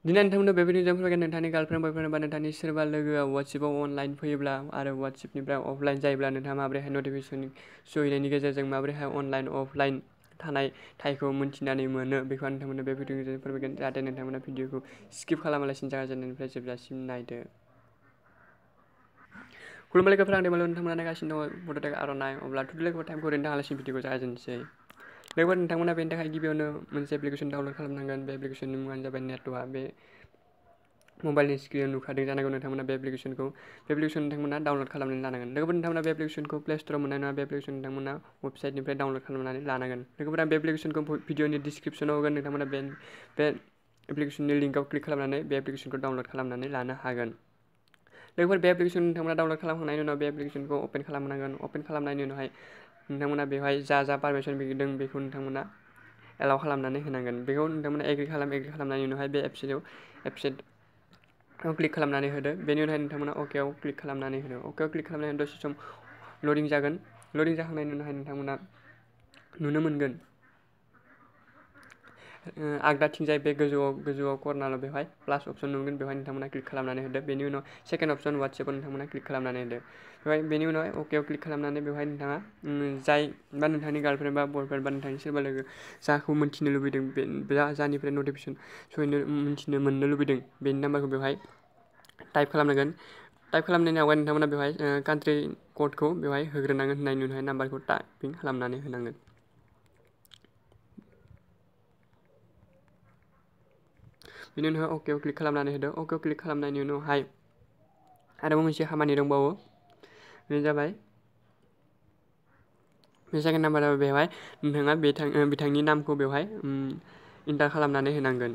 दिनै नोंथांमोननो बे भिडिअ'जों फोरमायगोन नोंथांनि गार्लफ्रेन्ड बयफ्रेन्ड बा नोंथांनि सोरबा लोगोआ वाट्सएपआव अनलाइन फैयोब्ला आरो वाट्सएपनिफ्राय अफलाइन जायोब्ला नोंथाङा माबोरैहाय नटिफिकेसन सहैनायनि गेजेरजों माबोरैहाय अनलाइन अफलाइन थानाय टाइमखौ मोनथिनानै मोनो बेखौ आं नोंथांमोननो बे भिडिअ'नि गेजेरजों फोरमायगोन जाहाथे नोंथांमोना भिडिअ'खौ स्किप खालामालासिनो जागायजेननायनिफ्राय जोबजासिम नायदो। खुलुमबाय लोगोफोर, आं देबलाव नोंथांमोना नायगासिनो दङ बड' टेक आर'नाइ। अब्ला टुडे लोगोफोर टाइमखौ ओरैनो थाङालासिनो भिडिअ'खौ जागायजेननोसै। लोगोफोर नोंथांमोना बेनि थाखाय गिबियावनो मोनसे एप्लिकेसन डाउनलड खालामनांगोन। बे एप्लिकेसननि मुङानो जाबाय नेटवा। बे मबाइलनि स्क्रिनाव नुखादों जानांगौ नोंथांमोना बे एप्लिकेसनखौ नोंथांमोना डाउनलड खालामनानै लानांगोन। लोगोफोर नोंथांमोना बे एप्लिकेसनखौ प्ले स्ट'राव मोननाय नङा। बे एप्लिकेसन नोंथांमोना वेबसाइटनिफ्राय डाउनलड खालामनानै लानांगोन। लोगोफोर आं बे एप्लिकेसनखौ भिडिअ'नि डिसक्रिपसनाव होगोन। नोंथांमोना बे एप्लिकेसननि लिंकआव क्लिक खालामनानै बे एप्लिकेसनखौ डाउनलड खालामनानै लानो हागोन। लोगोफोर बे एप्लिकेसन नोंथांमोना डाउनलड खालामखांनायनि उनाव बे एप्लिकेसनखौ अपेन खालामनांगोन। अपेन खालामनायनि उनावहाय नोंथांमोना बेवहाय जा पारमिसन बिदों बेखौ नोंथांमोना एलाउ खालामनानै होनांगोन। बेखौ नोंथांमोना एग्रि खालामनायनि उनावहाय बे वेबसाइटआव क्लिक खालामनानै होदो। बेनि उनावहाय नोंथांमोना अकेआव क्लिक खालामनानै होदो। अकेआव क्लिक खालामनानै दसे सम लडिं जागोन। लडिं जाखांनायनि उनावहाय नोंथांमोना नुनो मोनगोन आगदाथिंजाय बे गोजौआव कर्नाराव बेवहाय प्लास अपसन नुगोन। बेवहाय नोंथांमोना क्लिक खालामनानै होदो। बेनि उनाव सेकेन्ड अपसन वाट्सएपआव नोंथांमोना क्लिक खालामनानै होदो। बेनि उनाव अकेआव क्लिक खालामनानै बेवहाय नोंथाङा जाय बा नोंथांनि गार्लफ्रेन्ड बा बयफ्रेन्ड बा नोंथांनि सोरबा लोगो जाखौ मोन्थिनो लुबैदों जानिफ्राय नटिफिकेसन मोन्थिनो मोननो लुबैदों बेनि नाम्बारखौ बेवहाय टाइप खालामनांगोन। टाइप खालामनायनि आवगाय नोंथांमोना बेवहाय कान्ट्रि क'डखौ बेवहाय होग्रोनांगोन। होनायनि उनावहाय नाम्बारखौ टाइपिं खालामनानै होनांगोन। बेनि उनाव अकेआव क्लिक खालामनानै होदो। अकेआव क्लिक खालामनायनि उनावहाय आरोबाव मोनसे खामानि दंबावो। बेनो जाबाय बे सेकेन्ड नाम्बाराव बेवहाय नोंथाङा बिथांनि नामखौ बेवहाय इन्टार खालामनानै होनांगोन।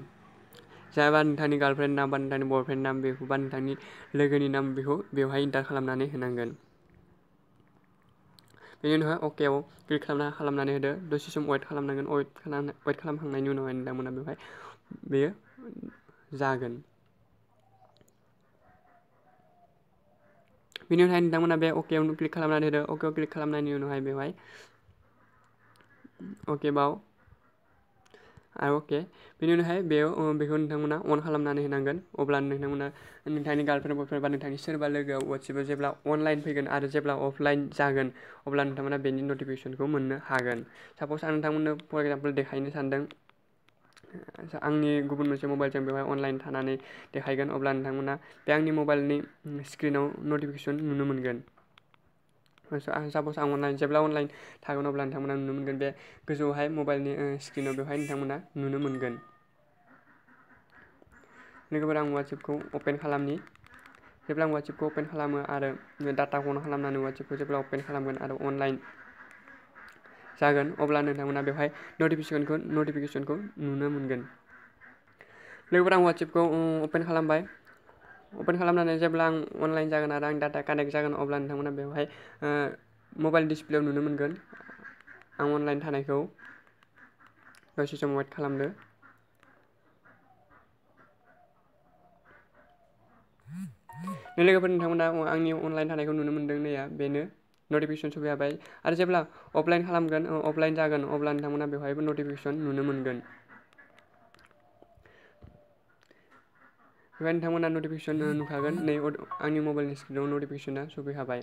जायबा नोंथांनि गार्लफ्रेन्ड नाम बा नोंथांनि बयफ्रेन्ड नाम बेखौ बा नोंथांनि लोगोनि नाम बेखौ बेवहाय इन्टार खालामनानै होनांगोन। बेनि उनावहाय अकेआव क्लिक खालामनानै होदो। दसे सम वेट खालामनांगोन। वेट खालामखांनायनि उनावहाय नोंथांमोना बेवहाय बेयो जागोन। बेनि उनावहाय नोंथांमोना बे अकेआव क्लिक खालामनानै होदो। अकेआव क्लिक खालामनायनि उनावहाय बेवहाय अकेबाव आरो अके बेनि उनावहाय बेखौ नोंथांमोना अन खालामनानै होनांगोन। अब्ला नोंथांमोना नोंथांनि गार्लफ्रेन्ड बयफ्रेन्ड बा नोंथांनि सोरबा लोगोआ वाट्सएपआव जेब्ला अनलाइन फैगोन आरो जेब्ला अफलाइन जागोन अब्ला नोंथांमोना बेनि नटिफिकेसनखौ मोननो हागोन। साप'ज आं नोंथांमोननो फर एग्जाम्पल देखायनो सानदों। आंनि गुबुन मोनसे मबाइलजों बेवहाय अनलाइन थानानै देखायगोन। अब्ला नोंथांमोना बे आंनि मबाइलनि स्क्रिनाव नटिफिकेसन नुनो मोनगोन। साप'ज आं जेब्ला अनलाइन थागोन अब्ला नोंथांमोना नुनो मोनगोन। बे गोजौआवहाय मबाइलनि स्क्रिनाव बेवहाय नोंथांमोना नुनो मोनगोन। लोगोफोर आं वाट्सएपखौ अपेन खालामनि। जेब्ला आं वाट्सएपखौ अपेन खालामो आरो डाटाखौ अन खालामनानै वाट्सएपखौ जेब्ला अपेन खालामगोन आरो अनलाइन जागोन अब्ला नोंथांमोना बेवहाय नटिफिकेसनखौ नुनो मोनगोन। लोगोफोर आं वाट्सएपखौ अपेन खालामबाय। अपेन खालामनानै जेब्ला आं अनलाइन जागोन आरो आं डाटा कानेक्ट जागोन अब्ला नोंथांमोना बेवहाय मबाइल डिसप्लेआव नुनो मोनगोन आं अनलाइन थानायखौ। दसे सम वेट खालामदो। लोगोफोर नोंथांमोना आंनि अनलाइन थानायखौ नुनो मोनदों। नैया बेनो नटिफिकेसन सफैबाय। आरो जेब्ला अफलाइन जागोन अब्ला नोंथांमोना बेवहायबो नटिफिकेसन नुनो मोनगोन। बेवहाय नोंथांमोना नटिफिकेसन नुखागोन। नै आंनि मबाइलनि स्क्रिनाव नटिफिकेसना सफैखाबाय।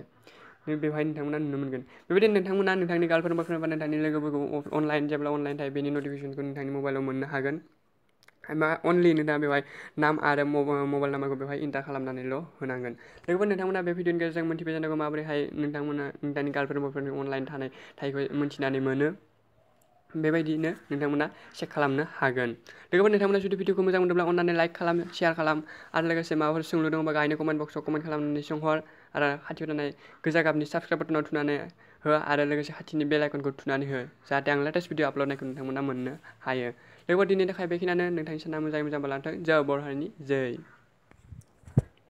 बेवहाय नोंथांमोना नुनो मोनगोन। बेबायदिनो नोंथांमोना नोंथांनि गार्लफ्रेन्ड बयफ्रेन्ड बा नोंथांनि लोगोफोरखौ जेब्ला अनलाइन थायो बेनि नटिफिकेसनखौ नोंथांनि मबाइलाव मोननो हागोन। एबा अनलि नोंथाङा बेवहाय नाम आरो मबाइल नाम्बारखौ बेवहाय इन्टार खालामनानैल' होनांगोन। लोगोफोर नोंथांमोना बे भिडिअनि गेजेरजों मोनथिबाय जानांगौ माबोरैहाय नोंथांमोना नोंथांनि गार्लफ्रेन्ड बयफ्रेन्डनि अनलाइन थानाय टाइमखौ मोनथिनानै मोनो। बेबायदिनो नोंथांमोना चेक खालामनो हागोन। लोगोफोर नोंथांमोना जुदि भिडिअखौ मोजां मोनदोंब्ला अननानै लाइक खालाम, शेयार खालाम आरो लोगोसे माबाफोर सोंलु दङबा गाहायनि कमेन्ट बक्सआव कमेन्ट खालामनानै सोंहर आरो खाथियाव थानाय गोजा गाबनि साबस्क्राइब बाटनाव थुनानै हो आरो लोगोसे खाथिनि बेल आइकनखौ थुनानै हो जाहाथे आं लेटेस्ट भिडिअ आपल'ड होनायखौ नोंथांमोना मोननो हायो। लोगोफोर दिनैनि थाखाय बेखिनियानो। नोंथांनि साना मोजाङै मोजां बारलांथों। जय बर' हारिनि जय।